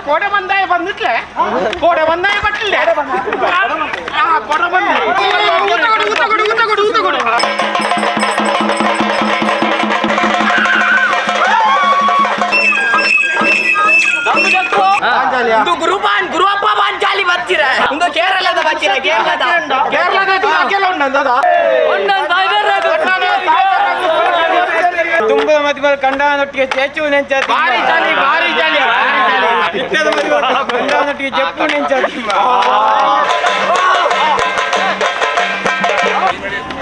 ಕೋಡೆ ಬಂದಾಯ ಬಂದಿಟ್ಲೆ ಕೋಡೆ ಬಂದಾಯ ಬಟ್ಟಿಲ್ಲ ಕೋಡೆ ಬಂದ ಊತ ಕೊಡು ಊತ ಕೊಡು ಊತ ಕೊಡು ಊತ ಕೊಡು. ಇದು ಗುರುಪಾನ್ ಗುರುವಪ್ಪ ಪಾಂಚಾಲಿ ಬರ್ತೀರ ಒಂದು ಕೇರಳದ ಬರ್ತೀರ ಕೇರಳದ ಕೇರಳದ ಅಕ್ಕೆಲ್ಲ ಉಂಟು. ತುಂಬದ ಮಧ್ಯೆ ಕಂಡನೊಟ್ಟಿಗೆ ಚೇಚು ನೆಂಚಾತಿ. ಭಾರಿ ಜಾಲಿ ಭಾರಿ ಜಾಲಿ ಭಾರಿ ಜಾಲಿ. ಇಟ್ಟದ ಮಧ್ಯೆ ಕಂಡನೊಟ್ಟಿಗೆ ಜಪ್ಪು ನೆಂಚಾತಿ.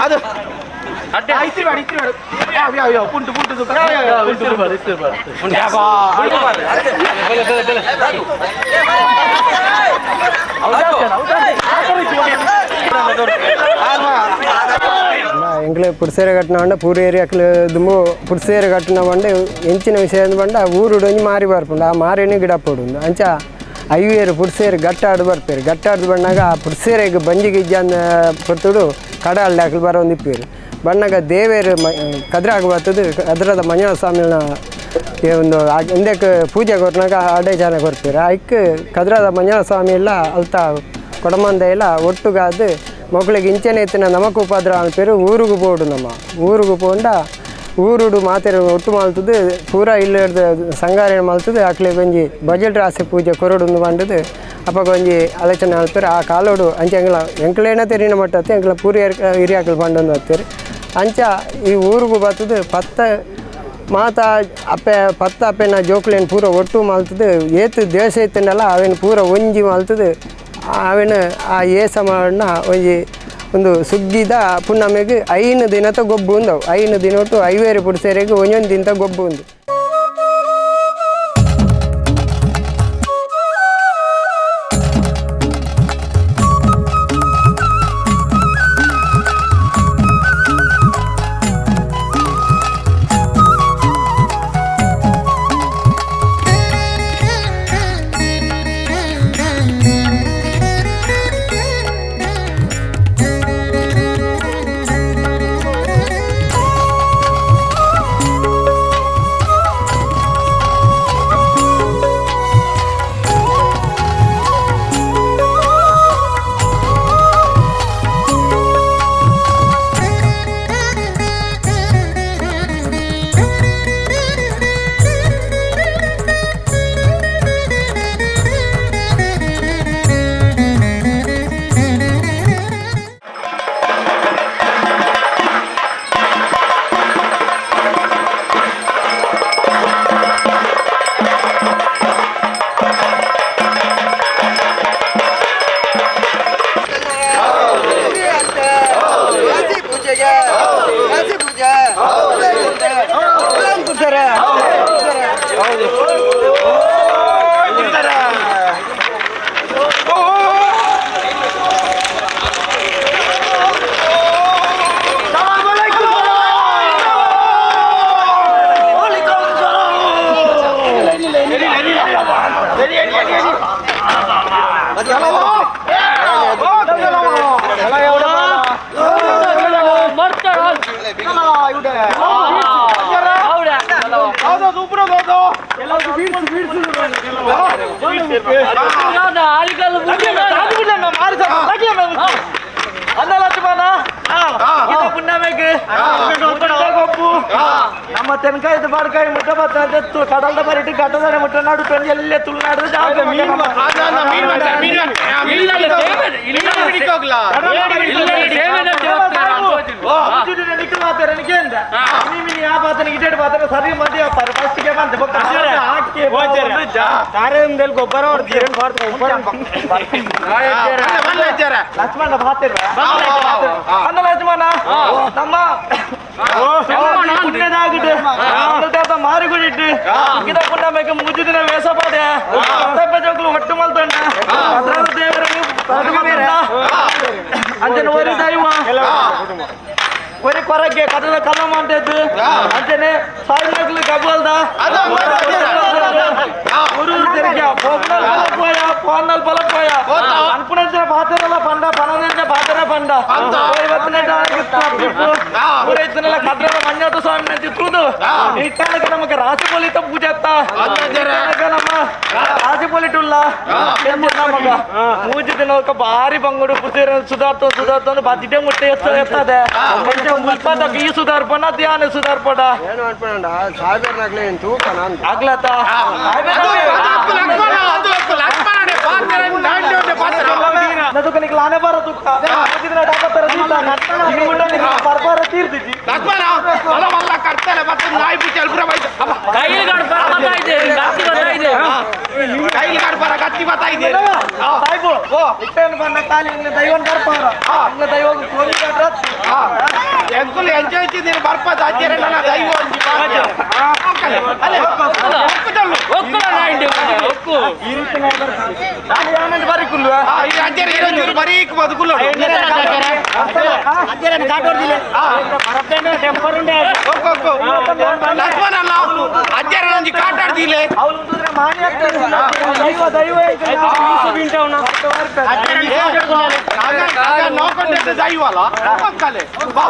ಅದು ಇಸ್ತ್ರಿ ಬೇಡ ಇಸ್ತ್ರಿ ಬೇಡ ಯಾವ ಯಾವ ಯಾವ ಪುಂಟು ಪುಂಟು. ಎಂಕ್ಲೆ ಪುಡ್ಸೇರೆ ಕಟ್ಟಿನ ಪಂಡ ಪೂರ ಏರಿಯಾಕ್ಲು ದುಂಬು ಪುಡ್ಸೇರೆ ಕಟ್ಟಿನ ಪಂಡ ಎಂಚಿನ ವಿಷಯ ಪಂಡ ಊರುಡು ಒಂಜಿ ಮಾರಿ ಬರ್ಪುಂಡು, ಆ ಮಾರಿನ ಗಿಡ ಪೋಡುಂಡು. ಅಂಚ ಐವೇರು ಪುಡ್ಸೇರು ಗಟ್ಟಾಡು ಬರ್ಪೇರು. ಗಟ್ಟಾಡು ಬಣ್ಣಾಗ ಆ ಪುಡ್ಸೇರೆಗ್ ಬಂಜಿ ಗಿಜ್ಜಾನ್ ಪೊರ್ತುಡು ಕಡಾಲ್ ಅಕ್ಲು ಬರೋಂದಿಪ್ಪೇರು. ಬಣ್ಣಗ ದೇವೇರು ಕದ್ರಾಗ ಬರ್ತದೆ. ಕದ್ರದ ಮಂಜುನಾಥ ಸ್ವಾಮಿನ ಈ ಒಂದು ಇಂದಕ್ಕೆ ಪೂಜೆ ಕೊರ್ನಾಗ ಅಡೆ ಜನ ಕೊರ್ಪೇರು. ಐಕ್ ಕದ್ರದ ಮಂಜುನಾಥ ಸ್ವಾಮಿ ಎಲ್ಲ ಅಲ್ತ ಕೊಡಮಂದ ಎಲ್ಲ ಒಟ್ಟುಗಾದು ಮೊಕ್ಕಳಿಗೆ ಇಂಚನೆ ಇತ್ತಿನ ನಮಕ್ ಉಪದ್ರ ಅನ್ಪೇರು. ಊರುಗು ಪೋಡು, ನಮ್ಮ ಊರುಗು ಪೋಂಡ ಊರುಡು ಮಾತೆರು ಒಟ್ಟು ಮಲ್ತದು ಪೂರ ಇಲ್ಲದ ಸಂಗಾರ ಮಲ್ತದು ಅಕ್ಲೆಗ್ ಒಂಜಿ ಬಜೆಟ್ ರಾಸಿ ಪೂಜೆ ಕೊರಡು ಪಂಡದು ಅಪ್ಪಗ ಒಂಜಿ ಆಲೋಚನೆ ಮಲ್ಪೆರ್. ಆ ಕಾಲೋಡು ಅಂಚ ಎಂಕ್ಲ ಎಂಕ್ಲೇನ ತೆರಿನ ಮಟ್ಟತ್ತೆ ಎಂಕ್ಲ ಪೂರ ಹಿರಿಯಾಕ್ಲು ಪಂಡೊಂದು ಬರ್ತೀರಿ. ಅಂಚ ಈ ಊರುಗು ಬರ್ತದೆ ಪತ್ತ ಮಾತ ಅಪ್ಪೆ ಪತ್ತ ಅಪ್ಪೆನ ಜೋಕ್ಲೇನ್ ಪೂರ ಒಟ್ಟು ಮಲ್ತದು ಏತ್ ದೇಶ ಇತ್ತಂಡಲ ಅವೇನು ಪೂರ ಒಂಜಿ ಮಲ್ತದು ಅವೇನು ಆ ಏಸ ಮಾಡಣ ಒಂಜಿ ಒಂದು ಸುಗ್ಗಿದ ಪುಣ್ಣಮೆಗ್ 5 ದಿನದ ಗೊಬ್ಬು ಉಂದವು. 5 ದಿನೊಟ್ಟು ಐವೇರು ಪುಡ್ಸೇರೆಗ್ ಒಂದೊಂದು ದಿನದ ಗೊಬ್ಬು ಉಂದು. ನಮ್ಮ ತೆನ್ಕಾಯ್ದು ಬಾಡ್ಕಾಯಿ ಮುಟ್ಟ ಬತ್ತ ಕಡಲ್ದ ಬರಿಟ್ಟು ಕಟ್ಟದ ಮುಟ್ಟ ನಾಡು ಎಲ್ಲ ತುಳುನಾಡು. ಸರಿ ಮಧ್ಯ ಫಸ್ಟ್ಗೆ ಬಂದೆ. ಗೊಬ್ಬರ ಲಕ್ಷ್ಮಣ ಬಾತಿರ ಅಂದ ಲಕ್ಷ್ಮಣ ನಮ್ಮ ಪುಣ್ಯದಾಗಿಟ್ಟು ಮಾರಿಗುಡಿಟ್ಟು ಗಿಡ ಪುಣ್ಯಬೇಕು ಮುಜ್ಜುದಿನ ವೇಷ ಪಾಡೆ ಜೋಕ್ಲು ಒಟ್ಟು ಮಲ್ತಂಡ ದೇವರಿಗೆ ಅಂಚನೆ ಒರಿ ದೈವ ಒರಿ ಕೊರಗೆ ಕಟ್ಟದ ಕಲ್ಲ ಅಂಟದ್ದು ಅಂಚನೆ ಸಾಯಿನಾಗ್ಲು ಗಬ್ಬಲ್ದ ಊರು ತೆರಿಗೆ ಪೋಪನಲ್ ಬಲಪೋಯ ಪೋನಲ್ ಬಲಪೋಯ ಅನ್ಪುಣಂಚಿನ ಪಾತ್ರೆಲ್ಲ ಪಂಡ ಪನಂಚಿನ ಪಾತ್ರೆ ಪಂಡ ಊರೈತನೆಲ್ಲ ಕದ್ರದ ಮಂಜಾತ ಸ್ವಾಮಿ ಚಿತ್ರುದು ಈ ಕಾಲಕ್ಕೆ ನಮಗೆ ರಾಸಿ ಪೊಲಿತ ಪೂಜೆ ಅತ್ತ ನಮ್ಮ ರಾಸಿ ಪೊಲಿಟುಲ್ಲ. ಮಗ ಮೂಜಿ ದಿನ ಬಾರಿ ಬಂಗುಡು ಪುಸೇರ ಸುಧಾರ್ತೋ ಸುಧಾರ್ತೋ ಬದಿಟೆ ಮುಟ್ಟೆ ಎತ್ತದೆ ಮುಲ್ಪದ ಈ ಸುಧಾರ್ಪಣ ಧ್ಯಾನ ಸುಧಾರ್ಪಣ ಏನು ಅನ್ಪಣ ಸಾಹೇಬರ್ನಾಗ್ಲೇ ಏನು ತೂಕ ನಾನು ಆಗ್ಲತ್ತ ಲಾನೆ ಬರ ತುಕ್ಕ ಬರ್ಬಾರ ತೀರ್ದಿದ್ದಿ ಸಾಯ್ಬು ಇಟ್ಟೇನು ಬಣ್ಣ ಖಾಲಿ ದೈವನ್ ಬರ್ಪಾರ ದೈವ ಕೋಳಿ ಎಂಕುಲು ಎಂಜಾಯ್ ನೀನು ಬರ್ಪ ಆಚಾರ್ಯ ನನ್ನ ದೈವ ಲಕ್ಷ್ಮಣ ಅಜ್ಜರ ನಂಜಿ ಕಾಟಾಡ್ದಿಲ್ಲ ನೋಕೊಂಡೆ ದೈವಲ್ಲ ಒಕ್ಕಲೆ ಬಾ.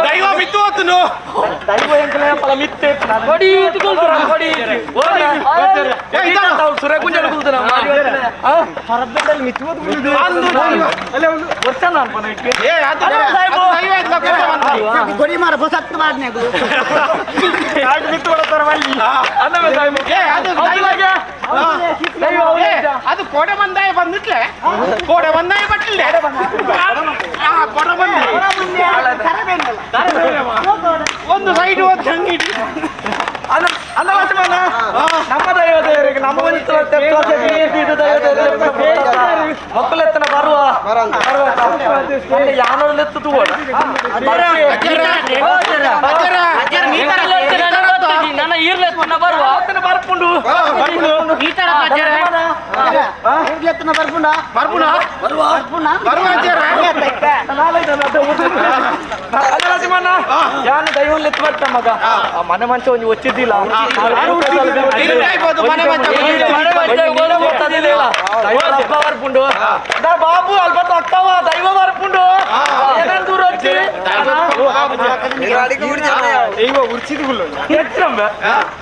ದೈವ ಮಿತ್ತು ಹೋತನು ದೈವ ಎಂಕಲೆ ಪಲ ಮಿತ್ತೆ ಅದು ಕೋಡೆ ಬಂದಾಯ ಬಂದಿಟ್ಲೆ ಕೋಡೆ ಬಂದಾಯ ಬಟ್ಲೆ ಕೊಡ ಬಂದ ಒಂದು ಸೈಡ್ ಒಂದು ಹಂಗಿಡಿ ಅಲ್ಲ ಲಕ್ಷ್ಮಣ ನಮ್ಮ ದೈವ ದೇವರಿಗೆ ನಮ್ಮ ಮಕ್ಕಳೆತ್ತನ ಬರುವ ಯಾನೊಳ್ಳೆತ್ತು ತೂವಣ ನನ್ನ ಈರ್ಲೆತ್ತನ ಬರುವ ಬರ್ಪುಂಡು ಯಾನು ದೈವ ಎತ್ತು ಬರ್ತ ಮಗ ಆ ಮನೆ ಮಂಚ ಒಂಜಿ వచ్చిದ್ದಿಲ್ಲ ಬರ್ಪುಂಡು ಬಾಬು ಅಲ್ಪ ಅಕ್ಕವ ದೈವ ಬರ್ಪುಂಡು ಏನೇನು ದೂರ వచ్చి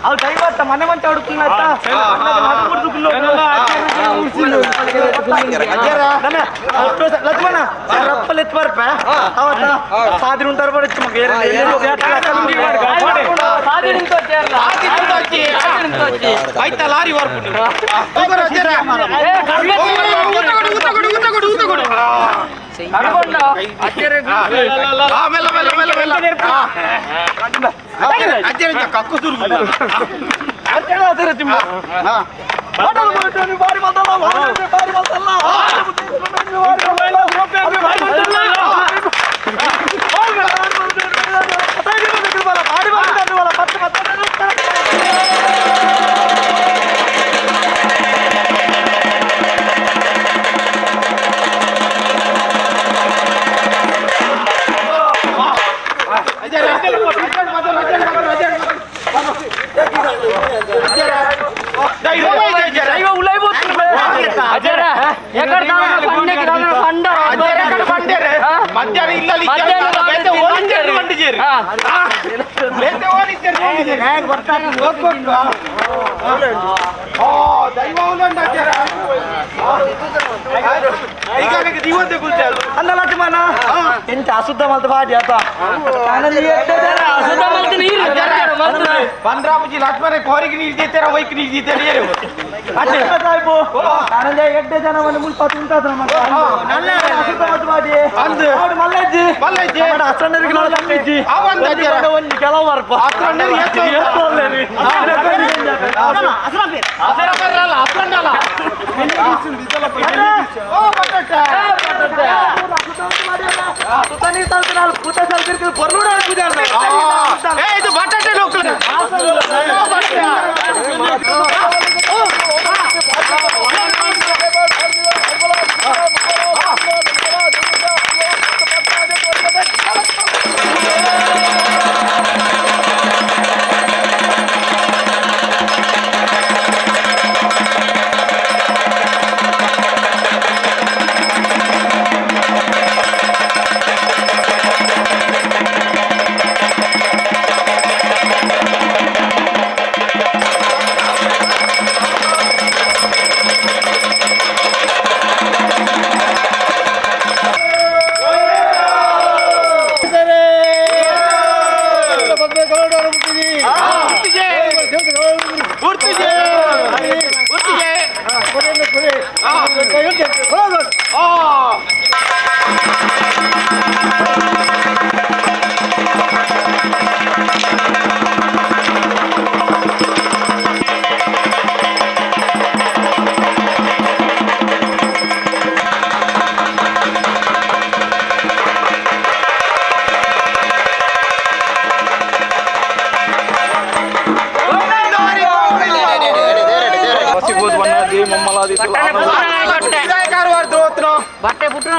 ಅವ್ ದೈವ ಮನೆ ಮಂಚ ಹುಡುಕುಲ್ಲ ಲಕ್ಷ್ಮಣ ರಪ್ಪಲ್ ಎತ್ತು ಬರ್ಪ ಅವತ್ತ ಸಾದ್ರಿ ಉಂಟಾರು ಬರುತ್ತೆ ಮಗ ಆಯ್ತಾ ಲಾರಿ ಬರ್ಪುಂಡು ಮಧ್ಯಾಹ್ನ ಇಲ್ಲ ಅಲ್ಲ ಲಕ್ಷ್ಮಣ ಎಂತ ಅಶುದ್ಧ ಮಲ್ತ ಬಾಡಿ ಆತ ಬಂದ್ರಾಪುಜಿ ಲಕ್ಷ್ಮಣ ಕೋರಿಗೆ ನೀರು ಜೀತಾರ ವೈಕ್ ನೀರು ಜೀತಾರೆ ಎಡ್ಡೆ ಜನ ಮುಲ್ಪ ಉಂಟಾದ್ರ ಅಶುದ್ಧ ಮಲ್ಲೆಜ್ಜಿ ಮಲ್ಲೆಜ್ಜಿ ಅಷ್ಟಣ್ಣರಿಗೆ ಒಂಜಿ ಕೆಲವು ಬರ್ಪ ಇದು ಬಟಾಟೆ ಲೋಕಲ್. ಬಟ್ಟೆ ಪುಟ್ಟಣ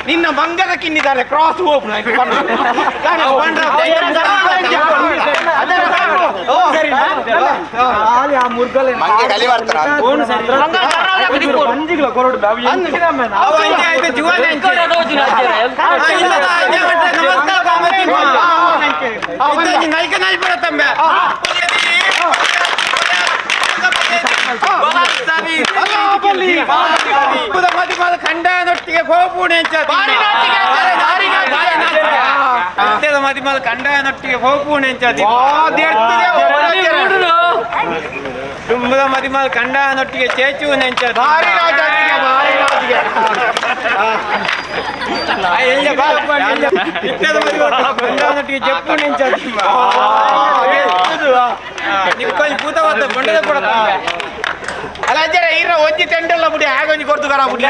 ನಿನ್ನ ಮಂಗದ ಕಿನ್ನಿದ್ದಾರೆ ಕ್ರಾಸ್ ಓಪನ್. ಕಂಡನೊಟ್ಟಿಗೆ ಹೋಪುಣೆ ಮದಿಮಲ್ ಕಂಡನೊಟ್ಟಿಗೆ ಹೋಪುಣೆ ತುಂಬದ ಮದಿಮಲ್ ಕಂಡನೊಟ್ಟಿಗೆ ಚೇಚು ನೆಂಚ ಕಂಡನೊಟ್ಟಿಗೆ ಜಪ್ಪು ನೆಂಚ ನಿಕ್ಕೊಂಜಿ ಪೂತ ಬೊಂಡದ ಕೊಡ. ಅಲ್ಲ ಅಜ್ಜರ ಈರ ಒಂಜಿ ಟೆಂಡೆಲ್ಲ ಬುಡಿ ಆಗೊಂಜಿ ಕೊಡ್ತು ಕರ ಬುಡಿ.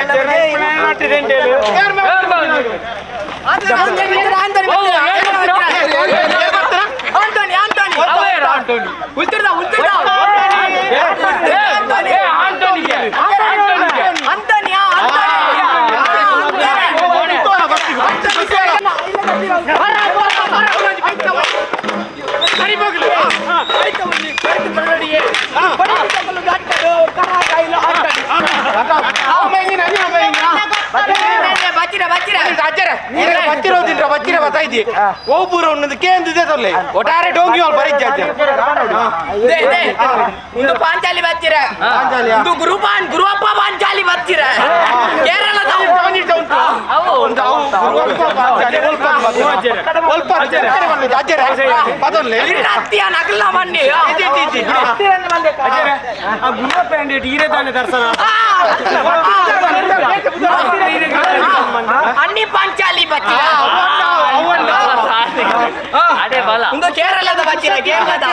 ಬಚ್ಚಿರ ಬತ್ತಾಯ್ತಿ ಒಬ್ಬರು ಒಂದೊಂದು ಕೇಂದ್ರದೆ ತೊಲ್ಲೆ ಒಟ್ಟಾರೆ ಡೋಂಗಿ ಅವ್ರು ಬರೀ ಒಂದು ಪಾಂಚಾಲಿ ಬಚ್ಚಿರ ಒಂದು ಗುರುಪಾನ್ ಗುರುವಪ್ಪ ಪಾಂಚಾಲಿ ಬಚ್ಚಿರ ಕೇರಳದ ನಗಲ ಮಣ್ಣಿ ಅಣ್ಣಿ ಪಾಂಚಾಲಿ ಬಚ್ಚಿರ ಒಂದು ಕೇರಳದ ಬಚ್ಚಿರ ಕೇರಳದ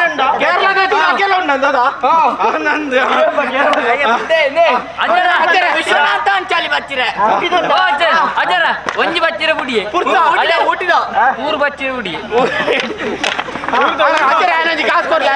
ವಿಶ್ವನಾಥ ಅಂಚಾಲಿ ಬಚ್ಚಿರ ಅಜರ ಒಂಜಿ ಬಚ್ಚಿರ ಬುಡಿಯೆ ಊಟಿದ ಮೂರು ಬಚ್ಚಿರ ಬುಡಿಯೆ ಕಾಸು ಕೊಡ್ಲಿ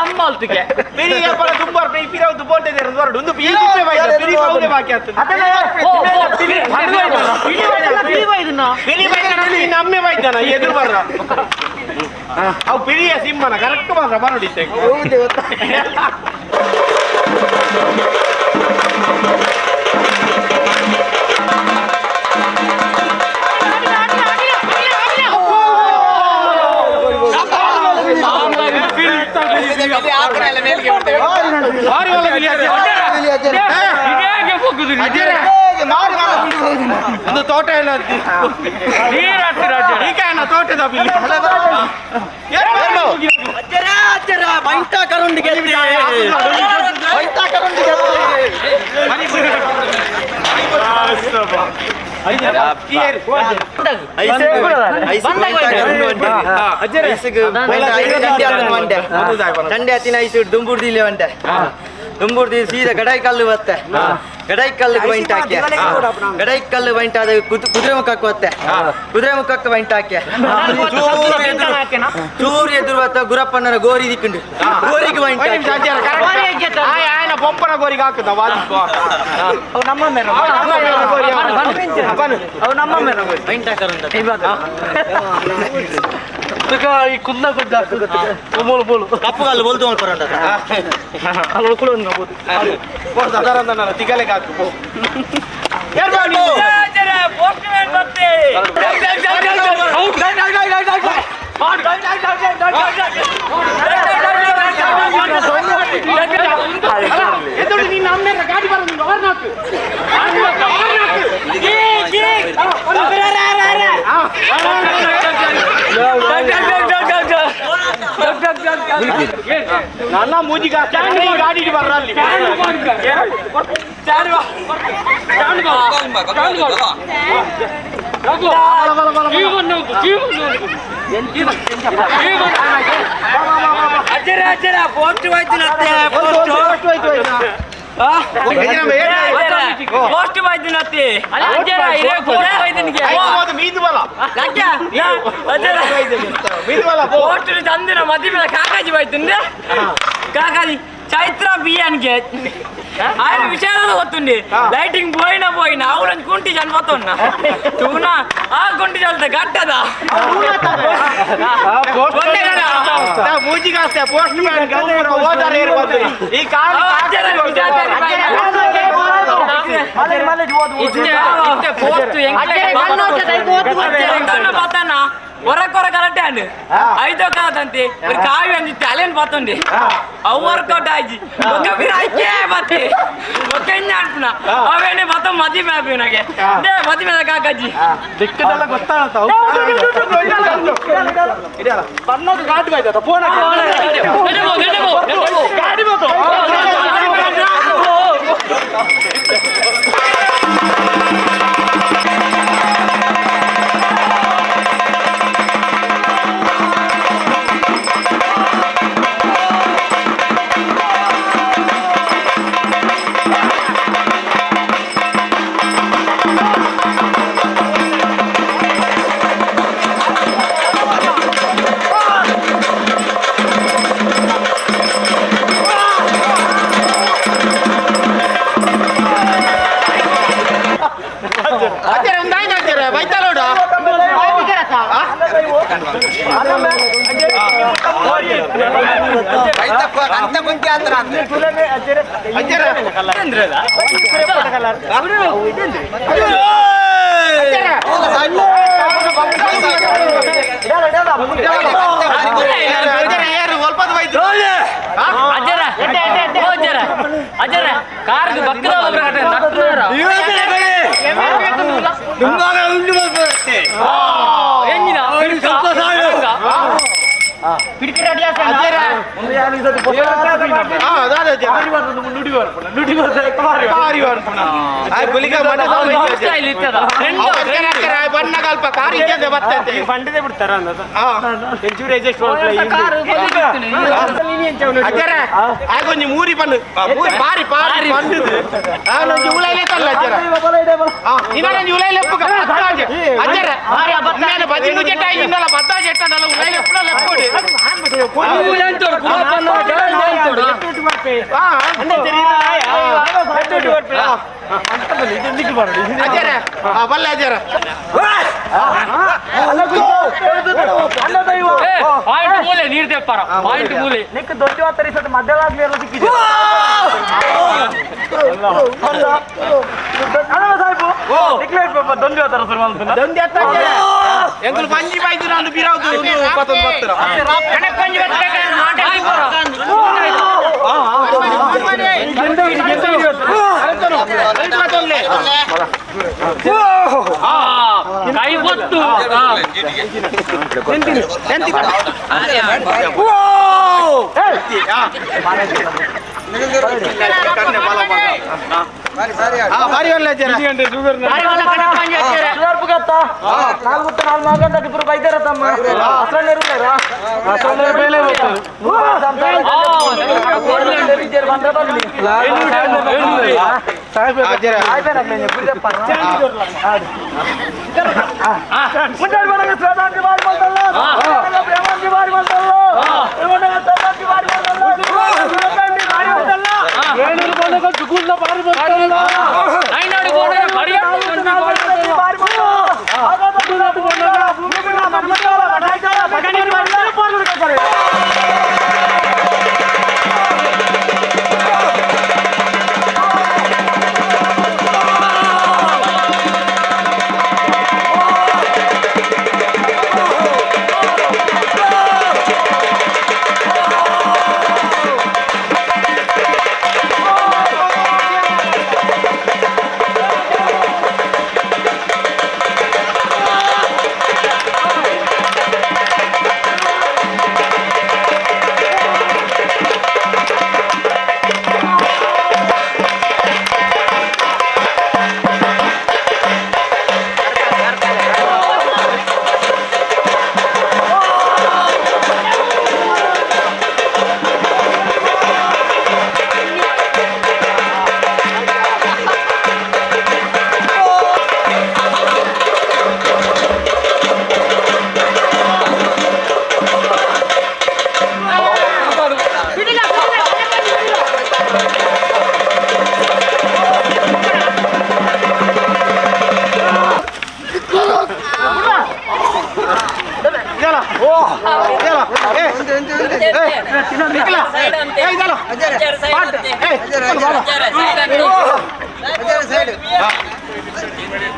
ದಮ್ಮಲ್ತಿಗೆ ಪಿರಿ ಅಪ್ಪಲ ತುಂಬಾರ್ ಪಿ ಪಿರವು ದುಬೋಟೆ ದೇರು ಬರಡು ಒಂದು ಪಿ ದಿಪ್ಪೆ ಬೈದ ಪಿರಿ ಪೌದೆ ಬಾಕಿ ಆತು ಪಿರಿ ಪಿರಿ ಬೈದನ ನಮ್ಮೆ ಬೈದನ ಎದುರು ಬರ್ರ ಅವು ಪಿರಿಯ ಸಿಂಹನ ಕರೆಕ್ಟ್ ಮಾತ್ರ ಬರಡಿತ್ತೆ ಒಂದು ತೋಟ ಎಲ್ಲ ತೋಟದ ಚಂಡೆ ಹತ್ತಿನ ಐಸು ದುಂಬುರ್ದಿಲ್ಲ వంటే ದುಂಬುರ್ದಿ ಸೀದಾ ಗಡಾಯಿ ಕಲ್ಲು ಬತ್ತೆ ಗಡಾಯಿ ಕಲ್ಲು ಬೈಂಟ್ ಹಾಕಿ ಗಡಾಯಿ ಕಲ್ಲು ಬೈಂಟ್ ಆದ ಕುದುರೆ ಮುಖಕ್ಕೆ ಬತ್ತೆ ಕುದುರೆ ಮುಖಕ್ಕೆ ಬೈಂಟ್ ಹಾಕಿ ಚೂರು ಎದುರು ಬತ್ತ ಗುರಪ್ಪಣ್ಣನ ಗೋರಿ ದಿಕ್ಕುಂಡು ಗೋರಿಗೆ ಬೈಂಟ್ ఆయన బొంపన గోరికి ಹಾಕುದ ವಾದಿಕ್ಕೋ ನಮ್ಮ ಬೈಂಟ್ ಹಾಕರುಂಡ ಈ ಕುಂದ ಗುಡ್ಡ ಬೋಲು ಬೋಲು ಕಪ್ಪು ಕಲ್ಲು ಬೋಲ್ತು ಮಾಡ್ಕೊರಂಡ ಅಲ್ಲಿ ಕೂಡ ಒಂದು ಬೋದು ತಿಗಲೆಗೆ ಹಾಕು ಪೋಸ್ಟ್ ಮ್ಯಾನ್ ಬರ್ತೆ ಎದುರು ನೀನು ಅಮ್ಮೇರ ಗಾಡಿ ಬರೋದು ಆರ್ನಾಕು ನನ್ನ ಮೂಜಿಗ ಗಾಡಿಗೆ ಬರ್ರಲ್ಲಿ ಅಜ್ಜರ ಅಜ್ಜರ ಪೋಸ್ಟ್ ಹೋಯ್ತಿನತ್ತೆ ಪೋಸ್ಟ್ ಪೋಸ್ಟ್ ಹೋಯ್ತಿನತ್ತೆ ಅಜ್ಜರ ಇರೇ ಪೋಸ್ಟ್ ಹೋಯ್ತಿನಿಗೆ ಮೀದು ಬಲ ಅಜ್ಜರ ಮೀದು ಬಲ ಪೋಸ್ಟ್ ತಂದಿನ ಮದಿ ಮೇಲೆ ಕಾಕಾಜಿ ಹೋಯ್ತಿಂದೆ ಕಾಕಾಜಿ ಚೈತ್ರ ಬಿಯಾನ್ಗೆ ఆయన విషయాలు వస్తుంది లైటింగ్ పోయినా పోయినా అవును కుంటి చనిపోతున్నా తూనా ఆ కుంటి చల్తే గట్టదా ಮೂಜಿಗಾಸ್ತೆ ಪೋಸ್ಟ್ ಮ್ಯಾನ್ ಈ ಕಾಲು పోతానా ಒರಕೊರ ಕರೆಕ್ಟ್ ಅಂಡ್ ಐದೋ ಕಾದಂತೆ ஒரு ಕಾವಿ ಅಂದಿತ್ತು ಅಲ್ಲೇನು ಪತ್ತುಂಡಿ ಅವು ವರ್ಕೌಟ್ ಆಯ್ತು ఒక మీరు ಐಕೆ ಬತ್ತೆ ఒక ಅನ್ಪುನ ಅವೇನೆ ಬತ್ತ ಮದಿ ಮ್ಯಾಪಿ ನನಗೆ ಮದಿ ಮೇಲೆ ಕಾಕಾಜಿ ದಿಕ್ಕದೆಲ್ಲ ಗೊತ್ತಾಗತ್ತ ಬನ್ನದು ಗಾಡಿ ಬಾಯ್ತದ ಫೋನ್ ಗಾಡಿ ಬಂತು. ಮೂರಿ ಪಣ್ಣು ಪಾರಿ ಪಾರಿ ಪಂಡುದು ಉಲೈಲೆ ತಲ್ಲ ಅಜ್ಜರ ಇನ್ನೊಂದು ಉಲೈಲೆ ಲೆಪ್ಪುಗ ಅಜ್ಜರ ನಾನು ಬದಿನು ಜೆಟ್ಟ ಇನ್ನಲ್ಲ ಬದ್ದ ಜೆಟ್ಟ ನಲ್ಲ ಉಲೈಲೆ ಲೆಪ್ಪುನ ಲೆಪ್ಪುಡು ನೀರು ತೆಪ್ಪಾರ ಪಾಯಿಂಟ್ ಮೂಲೆ ನಿಕ್ ದೊಡ್ಡ ವಾತರಿಸೋದು ಮಧ್ಯಲಾಗ್ಲಿ ಎಲ್ಲ ಸಿಕ್ಕಿದೆ ಸಾಹೇಬು ನಿಕ್ಲೇಟ್ ಪಾಪ ದೊಂದಿ ವಾತರ ಶುರು ಮಾಡ್ತಾನೆ ಎಂಕುಲು ಪಂಜಿ ಬಾಯ್ದು ನಾನು ಬಿರಾವ್ದು ಪತ್ತೊಂದು ಬತ್ತರ ಕೈ ಗೊತ್ತು ನಾಲ್ಕು ನಾಲ್ಕು ಮಗಂದ ಇಬ್ರು ಬೈದಾರ ತಮ್ಮ ಬಂದ್ರೆ ಬರ್ಲಿ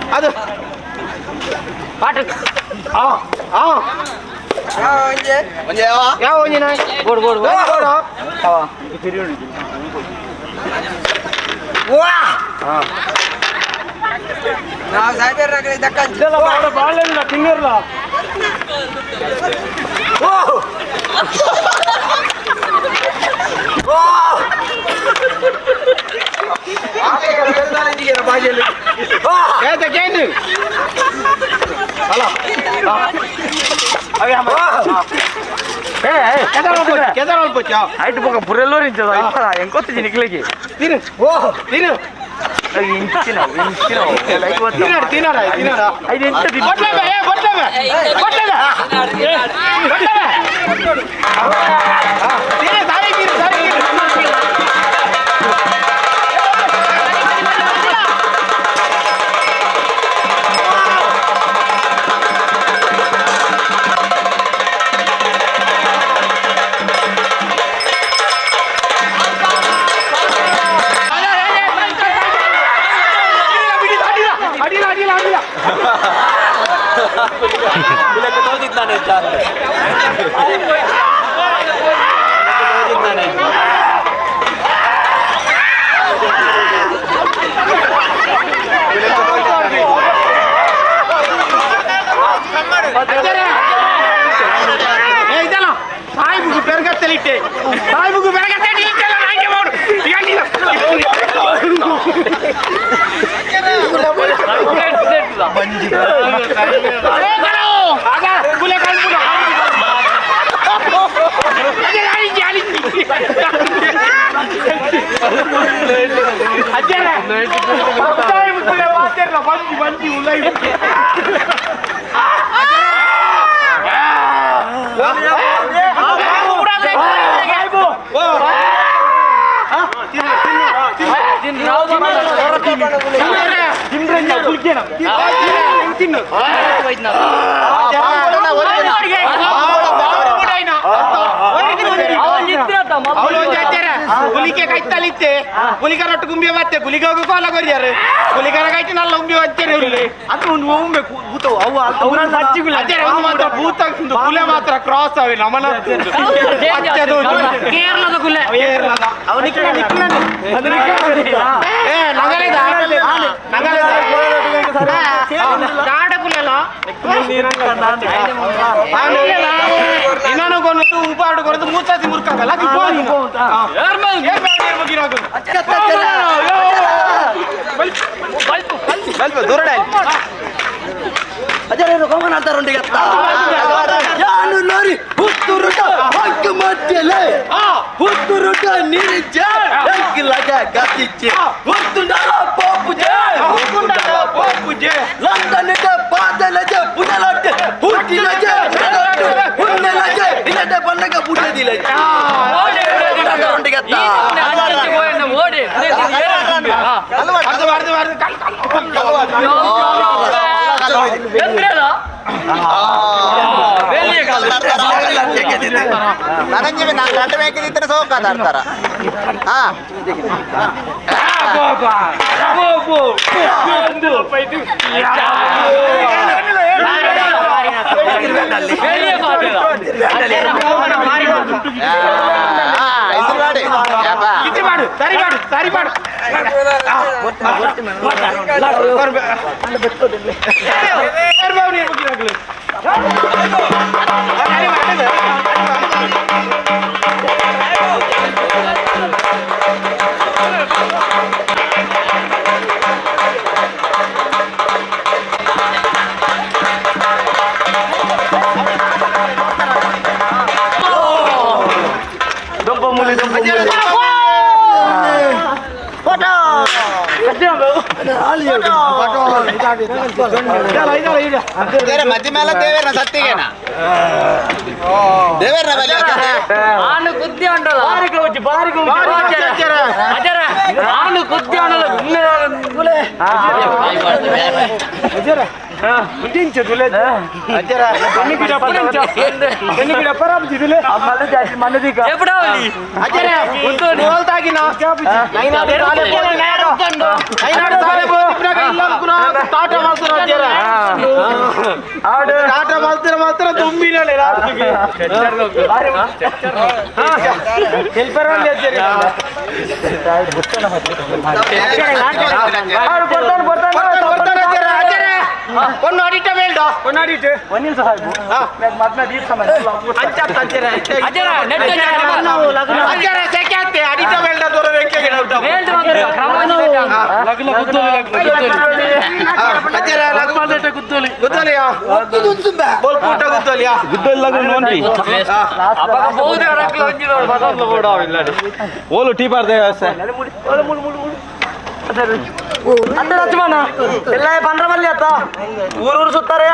ಅದು ಯಾವ ಒಂಜಿನ ಗೋಡು ಗೋಡು ಗೋಡು ತಿನ್ನಿರಲ್ಲ. హైట్ ఒక బుర్రెల్లో ఎంకొత్తి నిక్లకి తిను తిను ఇంచినావు ఇంచినావు. తినాడు తినాడా తినాడా. ఐదు ఎంత? కొట్టలేవే కొట్టలేవే కొట్టలేవే కొట్టలేవే. తినే సారీ తిను సారీ తిను. ಅಡಿಲ ಅಡಿಲ ಅಡಿಲ. ಇದಲ್ಲ ಸಾಯಿಬುಗು ಪೆರ್ಗತ್ತಲಿಟ್ಟೆ, ಸಾಯಿಬುಗು ಪೆರ್ಗತ್ತಲಿ ಇಟ್ಟೆಲ್ಲ ನಾಯ್ಕೆ ಮಾಡು. ಬಂಜಿ ಉಲ್ಲೈ. ಗುಲಿಕೆ ಕೈತಲಿತ್ತೆ ಗುಲಿಕರ ಒಟ್ಟು ಗುಂಬಿ ಬತ್ತೆ ಗುಲಿಗೆ ಹೋಗಿ ಕೋಲ ಕೊರಿಯಾರು ಗುಲಿಕರ ಕೈತಿ ನಲ್ಲ ಉಂಬಿ ವಚ್ಚರೆ ಅದು ಒಂದು ಒಮ್ಮೆ ಭೂತ ಅವು ಅಜ್ಜರೆ ಒಂದು ಮಾತ್ರ ಭೂತ ಗುಲೆ ಮಾತ್ರ ಕ್ರಾಸ್ ಅವೆ ನಮನ ಕೇರಳದ ಗುಲೆ ಕೇರಳದ ಏ ನಗಲಿದ ನಗಲಿದ ದಾಡ ಗುಲೆಲ ಇನ್ನೊಂದು ಕೊನದು ಉಪಾಡು ಕೊರದು ಮೂತಾತಿ ಮುರ್ಕಾಗಲ್ಲ ಅದು ಪೋ ಅಜರೇನು ಕೋಮನ ಅಂತಾರುಂಡಿಗೆ ಯಾನು ನೋರಿ ಹುತ್ತುರುಟ ಹಂಕು ಮಧ್ಯಲೆ ಹುತ್ತುರುಟ ನೀರಿಜ್ಜೆ ಹಂಕು ಲಗ ಗತಿಚ್ಚೆ ಹುತ್ತುಂಡಲ ಪೋಪುಜೆ ಹುತ್ತುಂಡಲ ಪೋಪುಜೆ ಲಂಡನಿಟ ಪಾದಲಜೆ ಪುನಲಟ್ಟೆ ಹುಟ್ಟಿಲಜೆ ಹುನಲಟ್ಟೆ ಹುನ್ನೆಲಜೆ ಇಲ್ಲದೆ ಬಣ್ಣಗ ಬುಡದಿಲಜೆ ಸೋಕಾದಾಡ್ತಾರ ಹಾ ಸರಿ ಮಾಡು ಸರಿ ಮಾಡು ಮಧ್ಯ ಮೇಲೆ ದೇವೇರ್ನ ಸತ್ತಿಗೆನಾ ದೇವೇರ್ನ ಬಲಿ ಆನು ಕುದ್ದಿ ಉಂಟಲ್ಲ ಆನು ಕುದ್ದಿ ಉಂಟಲ್ಲ ಮಾತ್ರ ತುಂಬಿನಲ್ಲಿ പൊണ്ണാടിട്ട വേണ്ടോ പൊണ്ണാടിട്ട് ಅಡಿಟ ಬೇಡ ದೂರ ಓಲು ಟೀ ಬಾರ್ದೆ ವ್ಯವಸ್ಥೆ అంతే లక్ష్మణ ಎಲ್ಲ ಪಂದ್ರ ಮಲ್ಲಿ ಅತ್ತ ಊರೂರು ಸುತ್ತಾರೆ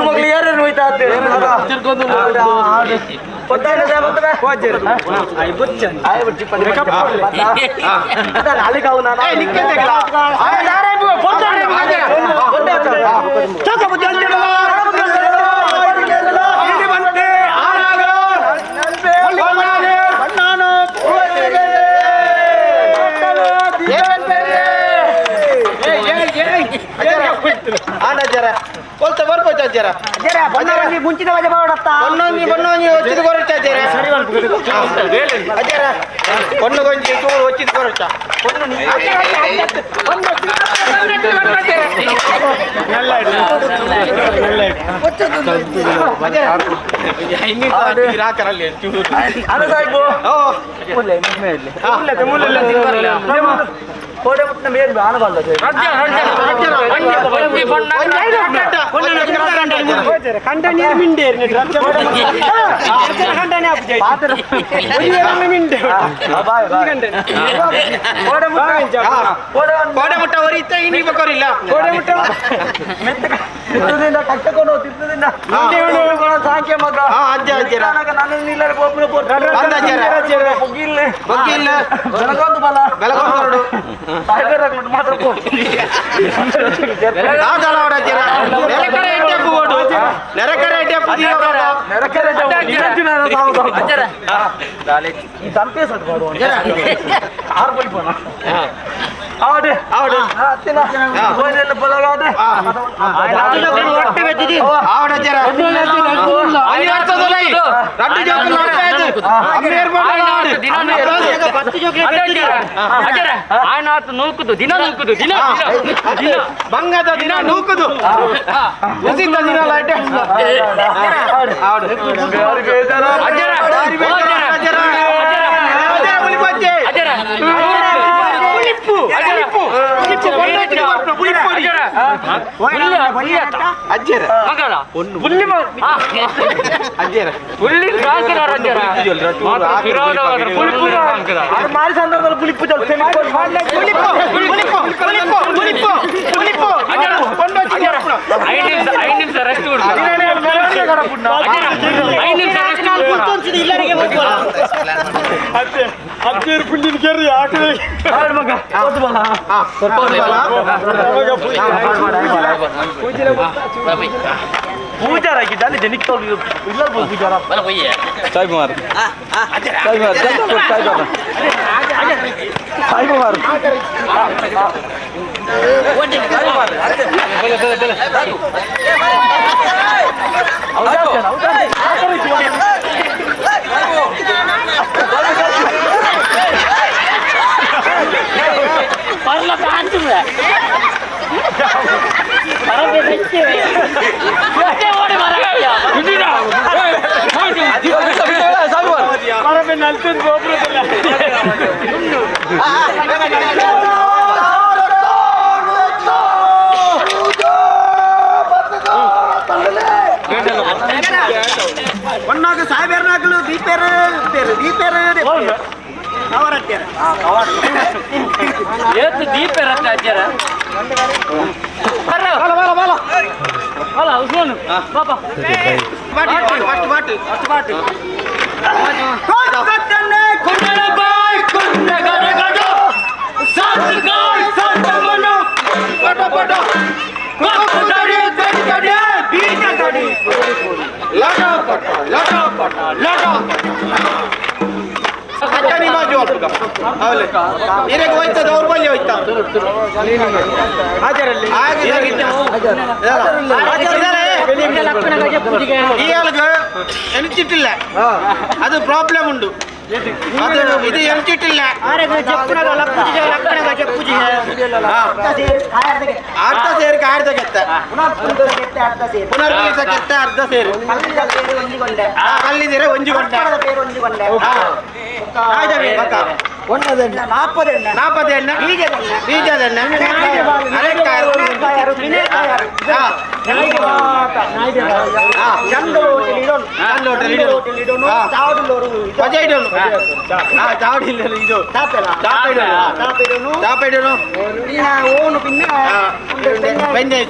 ಮಗ್ಳು ಏರೇನು ಹೋಯ್ತಾ ಕೋಡೆ ಮುಟ್ಟ ಹೊರಿತ ಇನಿ ಬಕೋರಿಲ್ಲ. ತಿತ್ತದಿಂದ ಕಟ್ಟಕೊಂಡು ತಿತ್ತದಿಂದ ಸಾಕ್ಯ ಮಗ ಅಜ್ಜ ಅಜ್ಜರ ನನ್ನ ನಿಲ್ಲರೆ ಗೋಪುರ ಬಂದ ಅಜ್ಜರ. ಬೊಗ್ಗಿಲ್ಲ ಬೊಗ್ಗಿಲ್ಲ. ಬೆಳಗೊಂದು ಬಲ ಬೆಳಗೊಂದು ಸಾಯ್ಬೇರ ಮಾತ್ರ ಪೋ. ದಾದಲ ಅವರ ಅಜ್ಜರ ನೆಲಕರೆ ಎಡ್ಡೆ ಓಡು ನೆಲಕರೆ ಎಡ್ಡೆ ಪುದಿಯ ನೆರಕೆರೆ ಜಾವ, ನಿನ್ನಂಚಿನ ಸಾವು ಸಾವು. ಈ ತಂಪೆ ಸತ್ ಬಾಡು. ಆರು ಬಳಿ ಪೋನ. ಆವಡೆ. ಆವಡೆ. ಅತ್ತಿನ. ಗೋನೆಲ್ಲ ಬಲಗಾದೆ. ಆವಡ ಅಜ್ಜರ ಅಲ್ಲಿ ಅರ್ಥದೊಲೈ ರಡ್ಡು ಜೋಕುಲು ಆಡ್ತಾ ಅಮ್ಮೇರ್ ಆಯ್ನಾತು ನೂಕುದು ದಿನ ನೂಕುದು ದಿನ ದಿನ ಬಂಗದ ದಿನ ನೂಕುದು ಉಸಿತ ದಿನ ಲೈಟ್ ಆವಡು ಬಾರಿ ಬೇಜಾರ. ಅಜ್ಜರ. ಬಾರಿ ಬೇಜಾರ, ಅಜ್ಜರ. ಅಜ್ಜರ, ಬುಲಿಪಚ್ಚೆ. ಅಜ್ಜರ. ಪುಲಿಪ್ಪು ಪುಲಿಪ್ಪು ಪುಲಿಪ್ಪು ಕೊಂಡೋಯ್ತು ಬರ್ಪುನ, ಪುಲಿಪ್ಪು ಅಜ್ಜರ. ಅಜ್ಜರ ಮಗಳ ಬುಲ್ಲಿ ಅಜ್ಜರ ಪುಲ್ಲಿ ಸಾಕಿದಾರ ಅಜ್ಜರ ಮಾತ್ರ ವಿರೋಧವಾದ ಪುಲಿಪ್ಪು ಸಾಕಿದ. ಅದು ಮಾರಿ ಸಂದರ್ಭದಲ್ಲಿ ಪುಲಿಪ್ಪು ಜಲ್ ಪುಲಿಪ್ಪು ಪುಲಿಪ್ಪು ಪುಲಿಪ್ಪು ಪುಲಿಪ್ಪು ಪುಲಿಪ್ಪು ಅಜ್ಜರ. ಕೊಂಡೋಯ್ತು ಬರ್ಪುನ. ಐದು ನಿಮಿಷ ಐದು ನಿಮಿಷ ರೆಸ್ಟ್ ಕೊಡು ಅಜ್ಜರ, ಐದು ನಿಮಿಷ ರೆಸ್ಟ್ ಕೊಡು ಮಗ ಕೊಟ್ಟು ಬಲ. ಪೂಜಾರ ಆಗಿದ್ದ ಅಲ್ಲಿ ಜನಕ್ಕೆ ಇಲ್ಲ ಪೂಜಾರ ಒನ್ನಾಗ ಸಾಯ್ಬೇರ್ನಾಗಲು ದೀಪೇರು ಪೇರು ದೀಪೇರು ಅವರಟ್ಟೇರು ಏತು ದೀಪ ಇರತ್ತೆ ಅಜ್ಜರ ಬಲ ಉಸ್ಮಾನು ಬಾಬಾ ಬಾಟಿ ಬಾಟಿ ಬಾಟಿ ಇರಕ್ಕೆ ಹೋಯ್ತದ ಅವ್ರ ಬಲ್ಲಿ ಹೋಯ್ತ ಈ ಎಣಿಚಿಟ್ಟಿಲ್ಲ ಅದು ಪ್ರಾಬ್ಲಮ್ ಉಂಟು ಅದು ಇದು ಎಣಿಚಿಟ್ಟಿಲ್ಲ ಅರ್ಧ ಸೇರು ಅರ್ಧ ಕೆತ್ತ ಪುನರ್ವೀಸ ಕೆತ್ತ ಅರ್ಧ ಸೇರು ಕಲ್ಲಿದ್ದೀರ ಒಂಜಿ ಕೊಂಡ ನಾಪದೆ ಎಣ್ಣೆ ಬೀಜದ ಎಣ್ಣೆ ಅರೆಕಾರು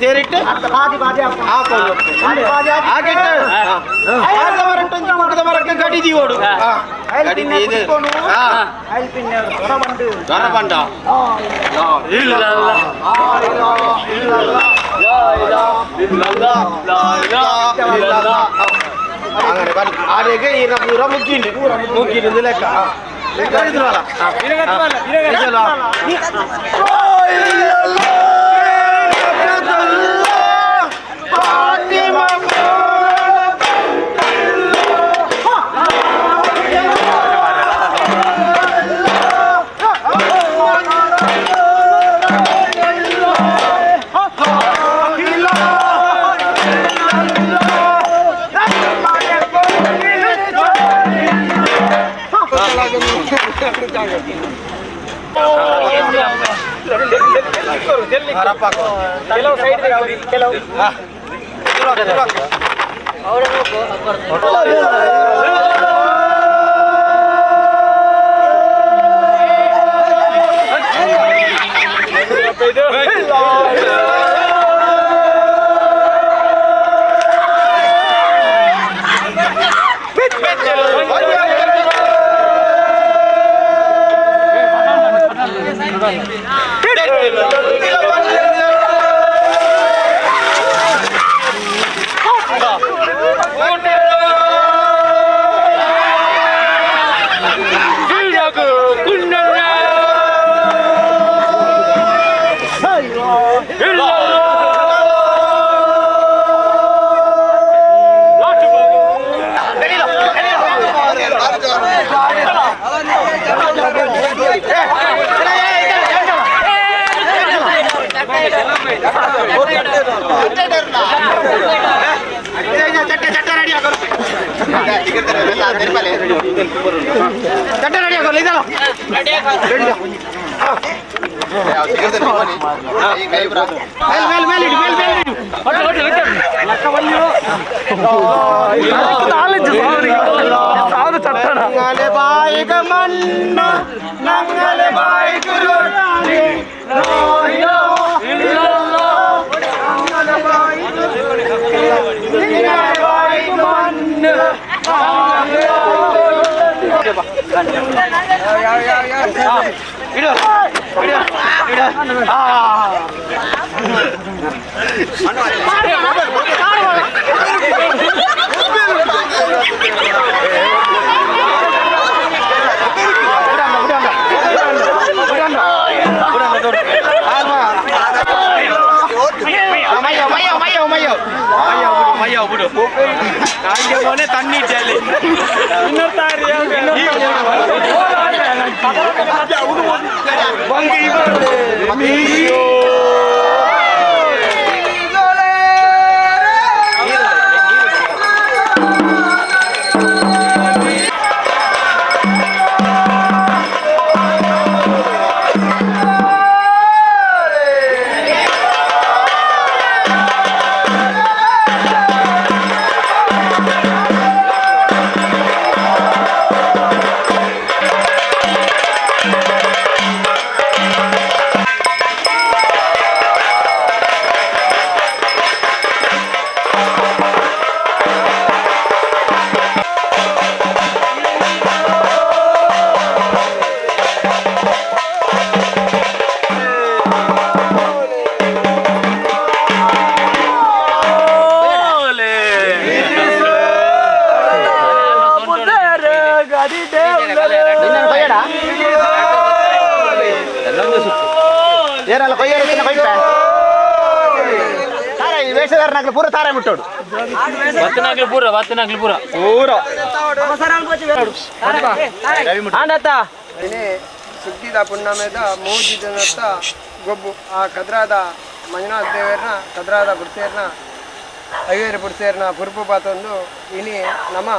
ಸೇರಿಟ್ಟು ಮರಕ್ಕೆ ಕಡಿದಿ ಓಡು ದೊರಬಂಡ ಇಲ್ಲ ಆಡೆಗೆ ಈ ಪೂರ ಮುಗ್ಗಿಂಡು ಮುಗ್ಗಿಂಡು ಲೆಕ್ಕ ಲೆಕ್ಕ ಇದ್ರಲ್ಲ ಪೂರ ತಾರ ಮುಟ್ಟೋಡು ಪೂರ ಸುಗ್ಗಿದ ಪುಣ್ಣಮೆದ ಮೂಜಿ ಜನತ್ತ ಗೊಬ್ಬು ಆ ಕದ್ರಾದ ಮಂಜುನಾಥ ದೇವರನ್ನ ಕದ್ರಾದ ಪುರ್ಸೇರ್ನ ಐವೇರು ಪುರ್ಸೇರ್ನ ಪುರುಪು ಪಾತೊಂದು ಇನಿ ನಮ್ಮ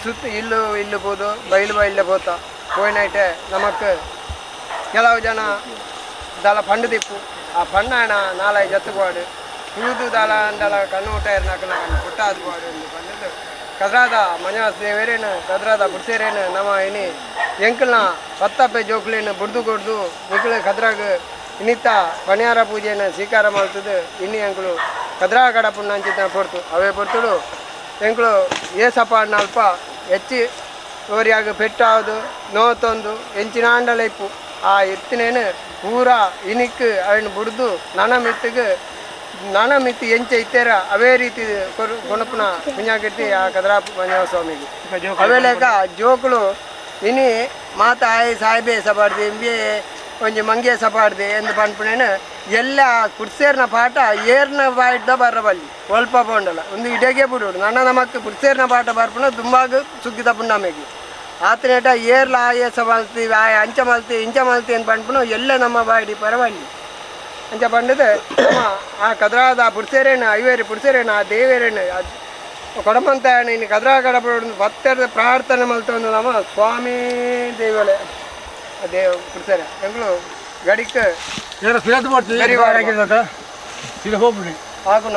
ಸುತ್ತ ಇಲ್ಲು ಇಲ್ಲು ಪೋದು ಬೈಲು ಬೈಲು ಪೋತ ಪೋಯಿನೈಟೆ ನಮಕ್ ಕೆಲವು ಜನ ದಲ ಪಂಡು ದಿಪ್ಪು ಆ ಪಣ್ಣಾಣ ನಾಲೈ ಜತ್ತುಗೋಡು ತುಳುದು ದಾಲ ಅಂದಲ ಕಣ್ಣು ಊಟ ಇರ್ನಾಕನ ಕಣ್ಣು ಪುಟ್ಟಾದ ಬೋಡು ಎಂದು ಬಂದದ್ದು ಕದ್ರಾದ ಮಂಜುನಾಥ ದೇವರೇನು ಕದ್ರಾದ ಪುರ್ಸೇರೇನು ನಮ್ಮ ಇನಿ ಎಂಕಲ್ನ ಪತ್ತಪ್ಪೆ ಜೋಕ್ಲೇನು ಬುಡ್ದು ಕೊಡ್ದು ನಿಕ್ಲು ಕದ್ರಾಗ ಇನ್ನಿತ್ತ ಪಣಿಯಾರ ಪೂಜೆಯನ್ನು ಸ್ವೀಕಾರ ಮಾಡ್ತದೆ ಇನ್ನಿ ಎಂಕುಲು ಕದ್ರಾ ಕಡಪುಣ್ಣಂಚಿತ ಪೊರ್ತು ಅವೇ ಪೊರ್ತುಡು ಎಂಕುಲು ಏಸಪ್ಪ ಅಲ್ಪ ಹೆಚ್ಚಿ ಓರಿಯಾಗ ಪೆಟ್ಟಾವುದು ನೋತೊಂದು ಎಂಚಿನಾಂಡಲ ಇಪ್ಪು ಆ ಎತ್ತಿನೇನು ಪೂರ ಇನಿಕ್ ಅವನು ಬುಡ್ದು ನನ ಮಿತ್ತಿಗೆ ನನ ಮಿತ್ತಿ ಎಂಚ ಇತ್ತೇರ ಅವೇ ರೀತಿ ಕೊಣಪುನ ಪುಣ್ಯಾಕೀರ್ತಿ ಆ ಕದ್ರಾ ಮಂಜುನಾಥ ಸ್ವಾಮಿಗೆ ಅವೇ ಲೆಕ್ಕ ಜೋಕುಲು ಇನಿ ಮಾತ ಆಯ್ ಸಾಯ್ಬೆ ಸಪಾಡ್ದು ಇಂಬೆ ಒಂಜಿ ಮಂಗೆ ಸಪಾಡ್ದು ಎಂದು ಪನ್ಪುನೇನು ಎಲ್ಲ ಕುರ್ಸೇರ್ನ ಪಾಠ ಏರ್ನ ಬಾಯಿಡ್ದ ಬರಬಲ್ಲಿ ಒಲ್ಪ ಪೋಂಡಲ ಒಂದು ಇಡಗೆ ಬಿಡೋಡು ನನ್ನ ನಮಕ್ ಕುರ್ಸೇರ್ನ ಪಾಠ ಬರ್ಪುನ ದುಂಬಾಗ ಸುಗ್ಗಿದ ಪುಣ್ಣಮೆಗೆ ಆತನೇಟ ಏರ್ಲ ಆಯಸ ಮಲ್ತಿ ಆಯ ಅಂಚ ಮಲ್ತಿ ಇಂಚ ಮಲ್ತಿ ಅಂತ ಪನ್ಪುನ ಎಲ್ಲ ನಮ್ಮ ಬಾಯಿಡಿ ಪರವಲ್ಲಿ ಅಂಚ ಪಂಡದ ನಮ್ಮ ಆ ಕದ್ರಾದ ಪುರ್ಸೇರೇನು ಐವೇರು ಪುರ್ಸೇರೇನು ಆ ದೇವೇರೇನು ಕೊಡಮಂತ ಇನ್ನು ಕದ್ರಾ ಕಡಪಡು ಭಕ್ತರ ಪ್ರಾರ್ಥನೆ ಮಲ್ತೊಂದು ನಮ್ಮ ಸ್ವಾಮಿ ದೇವಲೆ ದೇವ ಪುರ್ಸೇರೆ ಎಂಗಳು ಗಡಿಕ್ ಆಗುನ